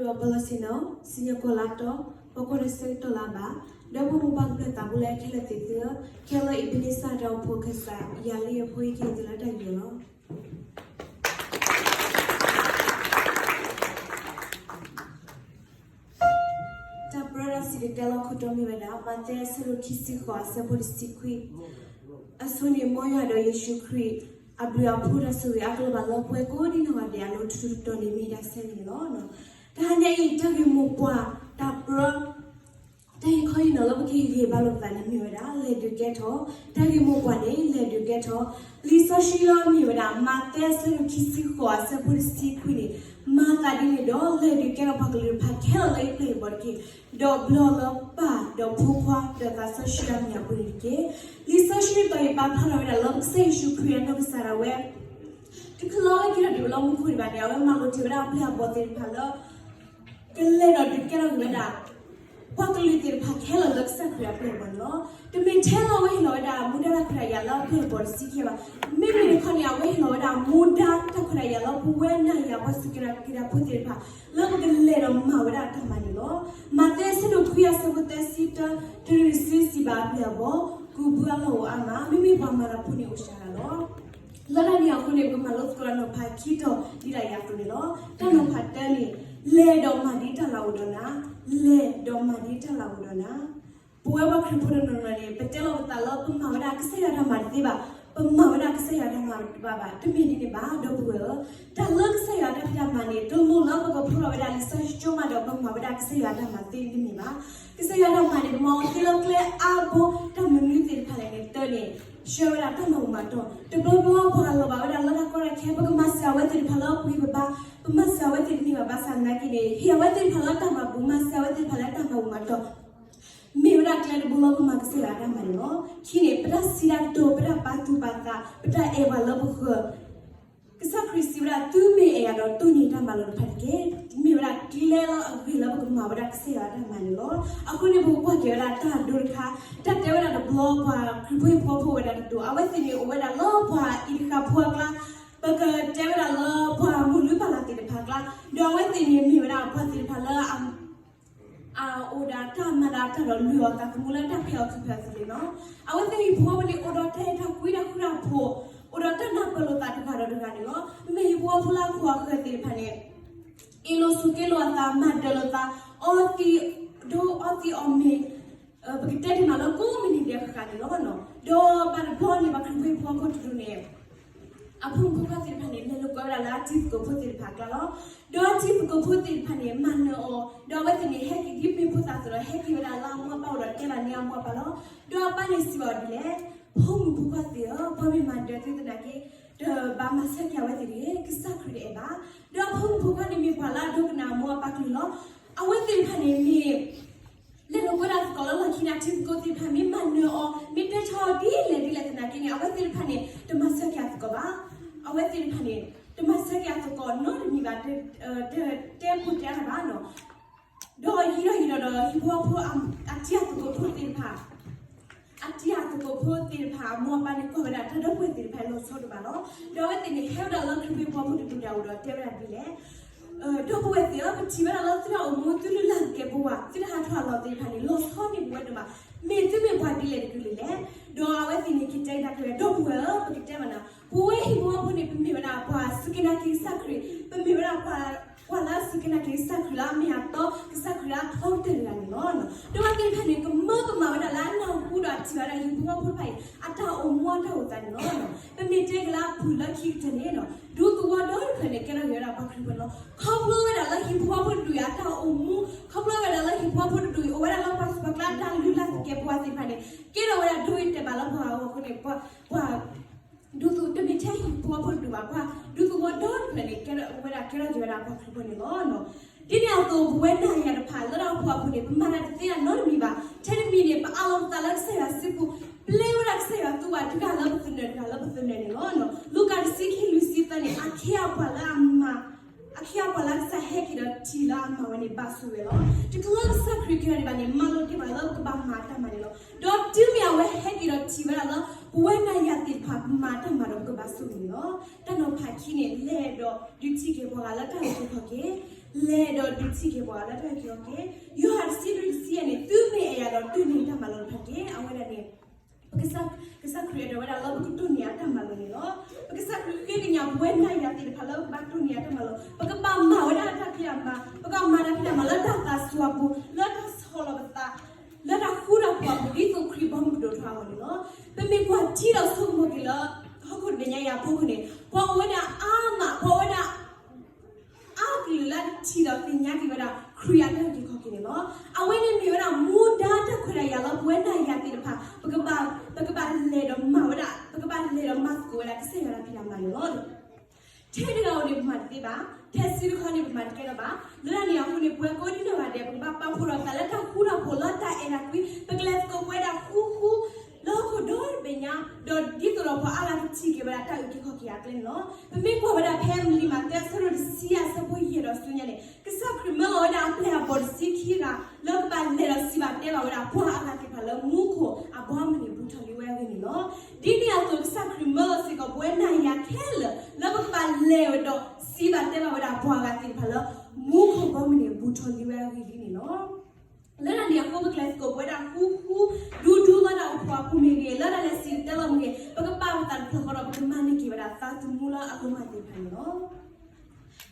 ဒီးပလီၢ်ဆ့ၣ်နီၤ စံၣ်ညီၣ်ကွီၢ်လါတီၢ် ပကိးဒီးဆၢကတီၢ်လၢအဘၣ်, ဒီးပမိၢ်ပၢ်ကမျၢၢ်သးပူၤလၢခဲလၢာ်သ့ၣ်သုဧၢ, ခဲလၢာ်အံၤ ပန့ၢ်စၢ်တၢ်အိၣ်ဖှိၣ်ခၢၣ်စး ယၤလံအဖိအံၤကဟ့ၣ်သုလၢတၢ်ဂ့ၢ်လီၤ. တၢ်ပြၢတၢ်စံၣ်တဲၤတဲလီၤခိၣ်တီမ့ၢ်ဝဲဒၣ် မးသဲအဆၢဒိၣ်ခံဆံဃိးအဆၢဖိတဆံခွံ, အဆိန့ၣ် မ်ယွၤဒီးယ့ၣ်ၡူးခရံာ် အဘျုးအဖှိၣ်တၢ်ဆိၣ်ဂ့ၤအါကလီၤဘၣ်လၢပှၤကိးဒံနီၢ်ဂၤဒဲးအလိၤထူးထူးတီၤတီၤန့ၣ် မ့ၢ်တၢ်ဆၢဂ့ၤန့ၣ်လီၤ. တဟါညါအံၤ တၢ်ဂ့ၢ်မိၢ်ပှၢ် တၢ်ပြၢ တၢ်ဂ့ၢ်ခီအံၤနီၤလၢပကဟ့ၣ်ဂံၢ်ဟ့ၣ်ဘါလိာ်ပသးန့ၣ်မ့ၢ်ဝဲဒၣ် လဲၤဒုးကဲထီၣ်, တၢ်ဂ့ၢ်မိၢ်ပှၢ်န့ၣ် လဲၤဒုးကဲထီၣ်, လံာ်စီဆှံလၢအမ့ၢ်ဝဲဒၣ် မးသဲအဆၢဒိၣ်ခံဆံဃိးအဆၢဖိတဆံခွံန့ၣ် မၤသးဒ်န့ၣ်ဒီး လဲၤဒုးကဲထီၣ်ပှၤကလုာ်တဖၣ်ခဲလၢာ်လၢယပျဲၢ်ယဘီၣ်တက့ၢ်, ဒီးဘျီလၢပၢ်ဒီးဖိခွါ ဒီးသးစီဆှံအမံၤအပူၤန့ၣ်တက့ၢ်. လံာ်စီဆှံတတီၤအံၤပာ်ဖျါထီၣ်ဝဲဒၣ်လၢပကစၢ်ယ့ၣ်ၡူးခရံာ်အနီၢ်ကစၢ်ဒၣ်ဝဲ တချုးလၢအဝဲက့ၤထီၣ်ဒံးလၢမူခိၣ်ဒံးဘၣ်န့ၣ် အဝဲမၤလိာ်တ့ၢ်ဝဲဒၣ်အပျဲၢ်အဘီၣ်သ့ၣ်တဖၣ်လၢ ကလဲၤဒီးဒုးကဲထီၣ်က့ၤဝဲဒၣ် ပှၤကလုာ်သ့ၣ်တဖၣ်ခဲလၢာ်လၢကစၢ်ခရံာ်အပျဲၢ်အဘီၣ်န့ၣ်လီၤ. တမ့ၢ်ထဲလၢအဝဲဟ့ၣ်လီၤဝဲဒၣ် မူဒါတၢ်ခွဲးတၢ်ယာ်လၢအပျဲၢ်အဘီၣ်တဆံခံဘၣ်. မ့မ့ၢ်တခီန့ၣ် အဝဲဟ့ၣ်လီၤဝဲဒၣ်မူဒါတၢ်ခွဲးတၢ်ယာ်လၢပဝဲနၤယၤပှၤစူၢ်က့ၤနာ်က့ၤတၢ်ဖိသ့ၣ်တဖၣ် လၢပကလဲၤဒီးမၤဝဲဒၣ်တၢ်မၤန့ၣ်လီၤ. မးသဲအဆၢဒိၣ်ခွံအဆၢဖိသၢဆံတၢ တရံးဆူစံးဘၣ်အပျဲၢ်အဘီၣ်, ကူးဘုအလီၢ်အိၣ်အါမး, မ့မ့ၢ်ပှၤမၤတၢ်ဖိန့ၣ်အိၣ်စှၤဒၣ်လီၤ. လၢတၢ်န့ၣ်အဃိန့ၣ် ပကမၤလိသကိးတၢ်နီၤဖးခံတီၤဒ်တၢ်အံၤအသိးန့ၣ်လီၤ. တၢ်နီၤဖးတၢန့ၣ် လဲၤဒီးမၤဒ်တၢ်လၤအိၣ်ဒီးနၤ, လဲၤဒီးမၤဒ်တၢ်လၤအိၣ်ဒီးနၤ. ပဝဲပှၤခရံာ်ဖိတနီၤနီၤန့ၣ် ပတဲလီၤပသးလၢပမၤဝဲဒၣ်ကစၢ်ယွၤတၢ်မၤတသ့ဘၣ်, ပမၤဝဲဒၣ်ကစၢ်ယွၤတၢ်မၤတဘၣ်ဘၣ်, တမ့ၢ်ဒ်န့ၣ်ဘၣ် ဒီပုၢ်ဝဲၢ်ဧၢ, တၢ်လၢကစၢ်ယွၤတၢ်ဖံးတၢ်မၤန့ၣ် တလိၣ်လၢပကဖျီထီၣ်ဝဲဒၣ်လံာ်စီဆှံကၠိမးဒီးပမၤဝဲဒၣ်ကစၢ်ယွၤတၢ်မၤသ့တမ့ၢ်ဘၣ်. ကစၢ်ယွၤတၢ်မၤန့ၣ် ပမၤအီၤသ့လၢကျဲအါဘိ တၢ်မနုၤသ့ၣ်တဖၣ်လဲၣ်န့ၣ် တၢန့ၣ် ဆှၢဝဲဒၣ်တၢ်မၤဘူၣ်မၤတီၢ်, တဘျီဘျီပှၤလီၤဘၣ်ဝဲဒၣ်လၢတၢ်ကီတၢ်ခဲ ပကမၤစၢၤအဝဲသ့ၣ်တဖၣ်လၢအပှ့ၤပဘါ, ပမၤစၢၤအဝဲသ့ၣ်တန့ၢ်ဘၣ်ဘၣ်ဆၣ်သနာ်က့န့ၣ် ဟ့ၣ်အဝဲသ့ၣ်တဖၣ်လၢတၢ်မၤဘူၣ် မၤစၢၤအဝဲသ့ၣ်တဖၣ်လၢတၢ်မၤဘူၣ်မၤတီၢ် မ့ၢ်ဝဲဒၣ်ကျဲတဘိလၢပမၤကစၢ်ယွၤတၢ်မၤန့ၣ်လီၤ. ခံန့ၣ် ပတၢ်စံးတၢ်ကတိၤ ပတၢ်ပာ်သူၣ်ပာ်သး ပတၢ်အဲၣ်ပှၤလၢပဃၢၤ ကစၢ်ခရံာ်စံးဝဲဒၣ် သုမ့ၢ်အဲၣ်ယၤဒီးတိၢ်န့ၢ်တၢ်မၤလိာ်တဖၣ်တက့ၢ်. မ့ၢ်ဝဲဒၣ်ကျဲလၢအဂ့ၤလၢပကမၤဝဲဒၣ်ကစၢ်ယွၤတၢ်မၤန့ၣ်လီၤ. အဃိန့ၣ် ပကကွၢ်က့ၤဝဲဒၣ်တၢ်ဒိတခါ, တၢ်တဲဝဲဒၣ်တဘျီ ပှၤခရံာ်ဖိဟံၣ်ဖိဃီဖိဝဲဒၣ်တဒူၣ်, အဝဲသ့ၣ်န့ၣ်အိၣ်ဝဲဒၣ်လၢပှၤအံၤတဃာ်ဖိအကျါ, ပကတဲဝဲဒၣ်လၢပှၤမုၢ်လုၢ်ပၢ်လၢ်သ့ၣ်တဖၣ်အကျါ, ဒီးအဝဲသ့ၣ်န့ၣ်မ့ၢ်ဝဲဒၣ်ပှၤသ့ၣ်တဖၣ်လၢ အအိၣ်ဒီးတၢ်မၤဒၣ်တၢ်ဒီးလုၢ်အီၣ်သးသမူလၢတၢ်ဖံးအီၣ်ခုဖံးအီၣ်သ့ၣ်တဖၣ်န့ၣ်လီၤ. အဝဲသ့ၣ်ဟံၣ်ဖိဃီဖိန့ၣ် အိၣ်ဒီးတၢ်အဲၣ်တၢ်ကွံတၢ်ဃူတၢ်ဖိး, အိၣ်ဒီးတၢ်နၢ်ပၢၢ်လိာ်သးတဂၤဒီးတဂၤန့ၣ်လီၤ. မ့မ့ၢ်ဟံၣ်ဖိဃီဖိလၢအခိၣ်အဃၢၤသ့ၣ်တဖၣ်န့ၣ် အ့ၣ်လိာ်ဆိးက့လိာ်အသး မၤဒၢးလိာ်သး အီသံးဒိ အီသံးအီမ့ၤ ပကတဲတ့ၢ်မးလၢကိးမုၢ်နံၤဒဲးဃၣ်ဃၣ်န့ၣ်လီၤ. ဒီးဘၣ်တဘျီန့ၣ် ပှၤခရံာ်ဖိဟံၣ်ဖိဃီဖိတဒူၣ်န့ၣ် အဖိမုၣ်ဖိခွါသ့ၣ်တဖၣ်န့ၣ် လဲၤလိာ်ကွဲဝဲဒၣ်လၢအတံၤသကိးဖိသ့ၣ်တဖၣ်အကျါလီၤ. ဒီးအတံၤသကိးဖိသ့ၣ်တဖၣ်န့ၣ် မၤနၢၤအီၤ, ဒီးအဝဲသ့ၣ်န့ၣ် ဟဲက့ၤဒ်မ့ၢ်ဖိသၣ်အသိးဒီး ဟဲက့ၤဝဲဒၣ်လၢအမိၢ်အပၢ်အိၣ်ဒီးတဲဘၣ်န့ၢ်အမိၢ်အပၢ်လီၤ. ဒီးအပၢ်န့ၣ်စံးဘၣ်အီၤဒ်လဲၣ်, ဖိမုၣ်ဖိခွါသ့ၣ်ဧၢ, ပှၤမ့ၢ်မၤဒၢးသုသနာ်က့ တဘၣ်မၤဆၢက့ၤအဝဲသ့ၣ်တဂ့ၤ, ကစၢ်ခရံာ်တအဲၣ်ဘၣ်. ဒီးအဖိမုၣ်ဖိခွါန့ၣ်မ့ၢ်ပှၤလၢအဒိကနၣ်အမိၢ်အပၢ်ကလုၢ်လီၤ. အဝဲသ့ၣ်တဖၣ်န့ၣ်မ့ၢ် လဲၤလိာ်ကွဲဒၣ်သကိးလၢလီၢ်ခံန့ၣ် အတံၤသကိးသ့ၣ်တဖၣ်မ့ၢ်မၤနၢၤအီၤ မ့ၢ်တဲထီၣ်အီၤဒ်လဲၣ်ဒ်လဲၣ်သနာ်က့န့ၣ် အဝဲသ့ၣ်တဖၣ်န့ၣ် တမၤဆၢက့ၤအသကိးဘၣ်. အဝဲသ့ၣ်တဖၣ်န့ၣ် တမၤဆၢက့ၤအသကိးနီတမံၤဘၣ်, တတဲပူၤတဲအါဘၣ်နီၤ. ဒီးယံာ်ဒီးယံာ်ဒီးဒီး ဟံၣ်ဖိဃီဖိ အတံၤအသကိးဖိသ့ၣ်တဖၣ် အတံၤအသကိးဖိသ့ၣ်တဖၣ် အမိၢ်အပၢ်န့ၣ် ကွၢ်ဝဲဒၣ်တၢ်ဒီပုၢ်ဝဲၢ်သ့ၣ်တဖၣ်လီၤဆီဒိၣ်မးလီၤ. ဒီးအဝဲသ့ၣ်န့ၣ် ဟဲဝဲဒၣ်လၢခရံာ်ဖိဟံၣ်ဖိဃီဖိတဒူၣ်ဒၣ်အအိၣ်ဒီးတဲဝဲဒၣ်ဒ်လဲၣ်, ဒီပုၢ်ဝဲၢ်သ့ၣ်ဧၢ, ပထံၣ်ဝဲဒၣ်လၢသုတၢ်အိၣ်မူ သုလုၢ်လၢ်သကဲးပဝး သုတၢ်ဟးထီၣ်အလီၢ်သ့ၣ်တဖၣ်န့ၣ် လီၤဆီန့ၢ်ပဝဲဒိၣ်မး, မ့ၢ်သုမ့ၢ်ပှၤဒ်လဲၣ်တကလုာ်လဲၣ်. ဒီးအဝဲသ့ၣ်န့ၣ် ကတဲတၢ်ကလဲၣ် ဒီပုၢ်ဝဲၢ်ဧၢ, ပကတဲမးနီၤ, ပဝဲဟံၣ်ဖိဃီဖိန့ၣ် ပမ့ၢ်ဝဲဒၣ်ပှၤစူၢ်က့ၤနာ်က့ၤကစၢ်ခရံာ်, ပမ့ၢ်ဝဲဒၣ် ပှၤလၢအစူၢ်က့ၤနာ်က့ၤကစၢ်ခရံာ်လၢအမ့ၢ်အတီ ကစၢ်ခရံာ်လၢအထီကတၢၢ်တဂၤန့ၣ်လီၤ. ဒီးအဝဲသ့ၣ်တဖၣ်န့ၣ် ကမၢကမၣ်ဝဲဒၣ်လၢအနၢ်ဟူဒီးအထံၣ်ဝဲဒၣ်ဟံၣ်ဖိဃီဖိတဖၣ်အံၤ အတၢ်အိၣ်မူအတၢ်အိၣ်သးန့ၣ်လီၤ. ပမ့ၢ်တဲကလၢအဖုၣ်လၢခံကတၢၢ်န့ၣ် ဒူသဝီဒီတဖျၢၣ်န့ၣ် ကဲထီၣ်က့ၤဝဲဒၣ်ပှၤခရံာ်ဖိလီၤ. ခီဖျိဝဲဒၣ်လၢဟံၣ်ဖိဃီဖိတဒူၣ်အံၤအတၢ်အိၣ်မူ, ခီဖျိဝဲဒၣ်လၢဟံၣ်ဖိဃီဖိတဒူၣ်အံၤ အိၣ်ဝဲဒၣ်လၢပှၤစူၢ်ပှၤကျါတၢ်လုၢ်လၢ်သကဲးပဝးသ့ၣ်တဖၣ်န့ၣ် ကဲထီၣ်ဝဲဒၣ်ဒိဂ့ၤတဲာ်ဘၣ်လၢပှၤဂၤအဂီၢ်အဃိန့ၣ် ပှၤ ဒူသဝီ တမ့ၢ်ထဲဟံၣ်ဖိဃီဖိတဒူၣ်ဘၣ်, ပှၤဒူသဝီဒီတဖျၢၣ်န့ၣ် ကဲထီၣ်ဝဲဒၣ် ကဲထီၣ်က့ၤဝဲဒၣ်ပှၤခရံာ်ဖိန့ၣ်လီၤ. ဒ်န့ၣ်အသိး ပဝဲနၤယၤတဖၣ် လၢတၢ်အိၣ်ဖှိၣ်အပူၤန့ၣ် ပမၤတၢ်တသ့ဒၣ်နီတမံၤဘၣ်. ထဲတမံၤန့ၣ် ပအးလီၤပသးလၢကစၢ်ယွၤစုပူၤ, ပျဲဝဲဒၣ်ကစၢ်ယွၤသူဘၣ်တဂၤလၢပသနၢၣ်တဂၤလၢပသနၢၣ်န့ၣ်လီၤ. လူၤကၣ်တဆံခံ လွံၢ်ဆံသၢန့ၣ် အခ့အပှၤလၢအမၤ အခ့အပှၤလၢကစၢ်ဟဲက့ၤဒီးထံၣ်လၢအမၤဝဲန့ၣ် ဘၣ်ဆိၣ်ဂ့ၤလီၤ. တချုးလၢကစၢ်ခရံာ်က့ၤထီၣ်ဒံးဘၣ်န့ၣ် မၤလိာ်တ့ၢ်ဘၣ်လၢပကဘၣ်မၤတၢ်မၤန့ၣ်လီၤ. ဒီးတုၤမ့ၢ်အဝဲဟဲက့ၤဒီးထံၣ်ဝဲဒၣ်လၢ ပဝဲနၤယၤသ့ၣ်တဖၣ်မၤတၢ်မၤဒီးပကဘၣ်ဆိၣ်ဂ့ၤန့ၣ်လီၤ. တၢ်နီၤဖးခံန့ၣ် လဲၤဒီးဒုးထံၣ်က့ၤပှၤဂၤလၢတၢ်လဲၤထီၣ်ထီၣ်က့ၤ လဲၤဒီးဒုးထံၣ်က့ၤပှၤလၢတၢ်အုၣ်က့ၤခီၣ်က့ၤ, ယိၤဟၣ်တဆံလွံၢ်တဆံယဲၢ်န့ၣ် သုမ့ၢ်အဲၣ်ယၤဒီးတိၢ်န့ၢ်တၢ်မၤလိာ်တဖၣ်တက့ၢ်. အဝဲဒၣ်န့ၣ် ပကစၢ်, ကစၢ်ခရံာ်အဲၣ်ဒိးဝဲဒၣ်လၢပကတိၢ်န့ၢ်အတၢ်မၤလိာ်န့ၣ်လီၤ. ပကစၢ်ခရံာ်ဃ့ကညးပဝဲနၤယၤသ့ၣ်တဖၣ်လၢပကဘၣ်တိၢ်န့ၢ်အတၢ်မၤလိာ်, ပကဘၣ်မၤဝဲဒၣ်တၢ်ဖံးတၢ်မၤ, ပကမၤတၢ်ဖံးတၢ်မၤလၢတၢ်သးစူၤအပူၤ, လၢတၢ်ဆီၣ်လီၤပသး, လၢတၢ်ဃူတၢ်ဖိးအပူၤ ဒ်သိးခရံာ်ဘီမုၢ်ကဒိၣ်ထီၣ်အဂီၢ်န့ၣ်လီၤ. ပမ့ၢ်ကွၢ်ထံဒီးဆိကမိၣ်က့ၤလၢ ဟီၣ်ခိၣ်တဘ့ၣ်ညါအံၤအဖီခိၣ်န့ၣ် ပှၤအိၣ်ဝဲဒၣ်အါမး, ပှၤအိၣ်ဝဲဒၣ် အါကလုာ်လၢထံၣ်ဒီးသ့ၣ်ညါက့ၤဝဲဒၣ် ခရံာ်အတၢ်အုၣ်က့ၤခီၣ်က့ၤန့ၣ်လီၤ. အဝဲန့ၣ်မ့ၢ်ဝဲဒၣ်မူဒါတၢ်ခွဲးတၢ်ယာ်လၢပဝဲနၤယၤသ့ၣ်တဖၣ် ပကဘၣ်, ပကဘၣ်လဲၤဒီးမၤဝဲဒၣ်, ပကဘၣ်လဲၤဒီးမၤသကိးဝဲဒၣ်ကစၢ်ယွၤတၢ်ဖံးတၢ်မၤန့ၣ်လီၤ. ထဲတဂၤဧိၤန့ၣ် ပမၤတသ့ဘၣ်, ထဲစုတခီန့ၣ် ပမၤတကဲထီၣ်ဘၣ်. လၢတၢ်န့ၣ်အဃိန့ၣ် ပဝဲကိးဂၤဒဲး ပကဘၣ်ပာ်ဖှိၣ်ထီၣ်ပသးလၢတၢ်ဃူတၢ်ဖိးလၢတၢ်အဲၣ်တၢ်ကွံ, ပကလဲၤသကိးပဝဲဒၣ်ဃူဃူ လၢဟီၣ်ခိၣ်ဒီတဘ့ၣ်ညါ, ဒီးဒ်သိးဒီးပှၤအါဂၤကထံၣ်က့ၤဝဲဒၣ်တၢ်အုၣ်က့ၤခီၣ်က့ၤအကျဲန့ၣ်လီၤ. ပမ့ၢ်ကွၢ်ဝဲဒၣ်ဖဲလံာ်မးသဲအဆၢဒိၣ်တဆံယဲၢ် အဆၢဖိယဲၢ်ဒီးဆူညါန့ၣ် ကစၢ်ခရံာ်မၢလီၤဝဲဒၣ်အပျဲၢ်အဘီၣ်တဆံခံဂၤ လၢကဘၣ်လဲၤဒီးစံးဘၣ်တဲဘၣ်ဝဲဒၣ်ပှၤအါဂၤသ့ၣ်တဖၣ်လၢမူခိၣ်အဘီအမုၢ်န့ၣ် ဘူးထီၣ်လံဝဲအဂ့ၢ်န့ၣ်လီၤ. ဒ်န့ၣ်အသိး ကစၢ်ခရံာ်မၢလီၤစ့ၢ်ကီးပဝဲနၤယၤခဲလၢာ် လၢပကဘၣ်လဲၤဝဲဒီးစံးဘၣ်တဲဘၣ်ဝဲဒၣ်ပှၤအါဂၤသ့ၣ်တဖၣ်လၢ မူခိၣ်ဘီမုၢ်န့ၣ် ဘူးထီၣ်လံဝဲအဂ့ၢ်ဒ်န့ၣ်လီၤ. လၢတၢ်န့ၣ်အဃိ ပကလဲၤသကိးပဝဲဒၣ်ဃူဃူ ဒူဒူလၢတၢ်အိၣ်ဖှိၣ်အပူၤမ့ၢ်ဂ့ၤ, လၢတၢ်လဲၤစံၣ်တဲၤတဲလီၤမ့ၢ်ဂ့ၤ, ပကပာ်ပသးတဖျၢၣ်ဃီဒီး ပကမၤန့ၢ်က့ၤဝဲဒၣ်သးသမူလၢအလီၤမၢ်သ့ၣ်တဖၣ်န့ၣ်လီၤ.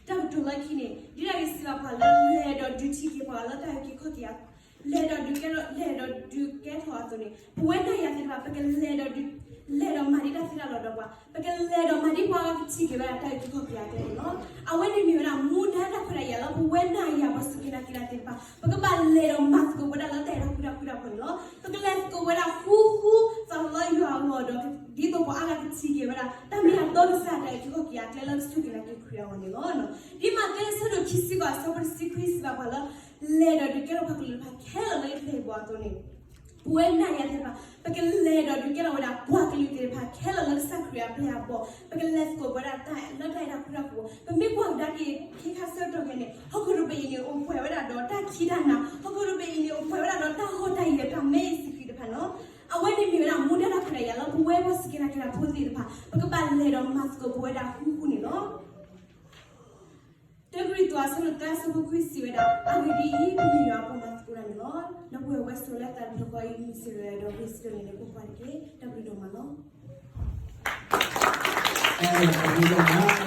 တၢ်ကတိၤလၢခံန့ၣ် ဒ်တၢ်ဂ့ၢ်စံးဘၣ်ပှၤလၢ လဲၤဒီးဒုးထံၣ်က့ၤပှၤလၢတၢ်အုၣ်က့ၤခီၣ်က့ၤအ လဲၤဒီးဒုးကဲထီၣ်, လဲၤဒီးဒုးကဲထီၣ်အသိးန့ၣ် ပဝဲနၤယၤသ့ၣ်တဖၣ် ပကလဲၤဒီးဒုး, လဲၤဒီးမၤဒ်တၢ်သ့တၢ်လီၢ်ဒီးပှၤ, ပကလဲၤဒီးမၤဒ်ပှၤဂၤကထံၣ်က့ၤဝဲဒၣ်တၢ်အုၣ်က့ၤခီၣ်က့ၤအကျဲန့ၣ်လီၤ. အဝဲန့ၣ်မ့ၢ်ဝဲဒၣ်မူဒါတၢ်ခွဲးတၢ်ယာ်လၢပဝဲနၤယၤပှၤစူၢ်က့ၤနာ်က့ၤတၢ်သ့ၣ်တဖၣ် ပကဘၣ်လဲၤဒီးမၤသကိးဝဲဒၣ်လၢတၢ်အဲၣ်တၢ်ကွံတၢ်ဃူတၢ်ဖိးန့ၣ်လီၤ. ပကလဲၤသကိးဝဲဒၣ်ဃူဃူ သးလီယွၤအဂီၢ်ဒီး ဒ်သိးပှၤအါဂၤကထံၣ်က့ၤဝဲဒၣ် တၢ်မ့ၢ်အတီကစၢ်တၢ်အုၣ်က့ၤခီၣ်က့ၤအကျဲလၢကစူၢ်က့ၤနာ်က့ၤခရံာ်အဂီၢ်န့ၣ်လီၤ. ဒ်မးသဲအဆၢဒိၣ်ခံဆံဃိး အဆၢဖိတဆံခွံစံးဘၣ်ပှၤလၢ လဲၤဒီးဒုးကဲထီၣ်ပှၤကလုာ်တဖၣ်ခဲလၢာ်လၢယပျဲၢ်ယဘီၣ်အသိးန့ၣ် ပဝဲနၤယၤသ့ၣ်တဖၣ် ပကလဲၤဒီးဒုးကဲထီၣ်ဝဲဒၣ်ပှၤကလုာ်သ့ၣ်တဖၣ်ခဲလၢာ်လၢကစၢ်ခရံာ်အပျဲၢ်အဘီၣ်, ပကလဲၤသကိးဝဲဒၣ်တၢ်လၢတၢ်အဲၣ်တၢ်ကွံတၢ်ဃူတၢ်ဖိး, ပမ့ၢ်ကွၢ်ကဒါက့ၤ ခံခါဆၢကတီၢ်ခဲအံၤန့ၣ် ဟီၣ်ခိၣ်တဘ့ၣ်အံၤန့ၣ် အိၣ်ပှဲၤဝဲဒၣ်ဒီးတၢ်ခံးတၢ်နၤ, ဟီၣ်ခိၣ်တဘ့ၣ်အံၤန့ၣ်အိၣ်ပှဲၤဝဲဒၣ်ဒီးတၢ်ဟီၣ်တၢ်ယၢၤတၢ်မ့ၢ်အံၤသ့ၣ်တဖၣ်န့ၣ်လီၤ. အဝဲန့ၣ်မ့ၢ်ဝဲဒၣ်မူဒါတၢ်ခွဲးတၢ်ယာ်လၢပဝဲပှၤစူၢ်က့ၤနာ်က့ၤတၢ်ဖိသ့ၣ်တဖၣ် ပကဘၣ်လဲၤဒီးမၤသကိးပဝဲဒၣ်ဃူဃူန့ၣ်လီၤ. တၢကရံၣ်သူးအဆၢဒိၣ်သၢအဆၢဖိခွံစံးဝဲဒၣ်, အဂ့ၢ်ဒ်အံၤ, ပမ့ၢ်ယွၤအပှၤမၤသကိးတၢ်န့ၣ်လီၤ. ဒီပုၢ်ဝဲၢ် ဝဲဆိးလၢသးတဖျၢၣ်ဃီအံၤ မုၢ်ဆ့ၣ်ဒီး ဝ့ၢ်စ့ၣ်န့ၣ် ကိးကွၢ်တက့ၢ်. တၢ်ဘျုးဒိၣ်မးလီၤ. တၢ်ဘျုးဒိၣ်မး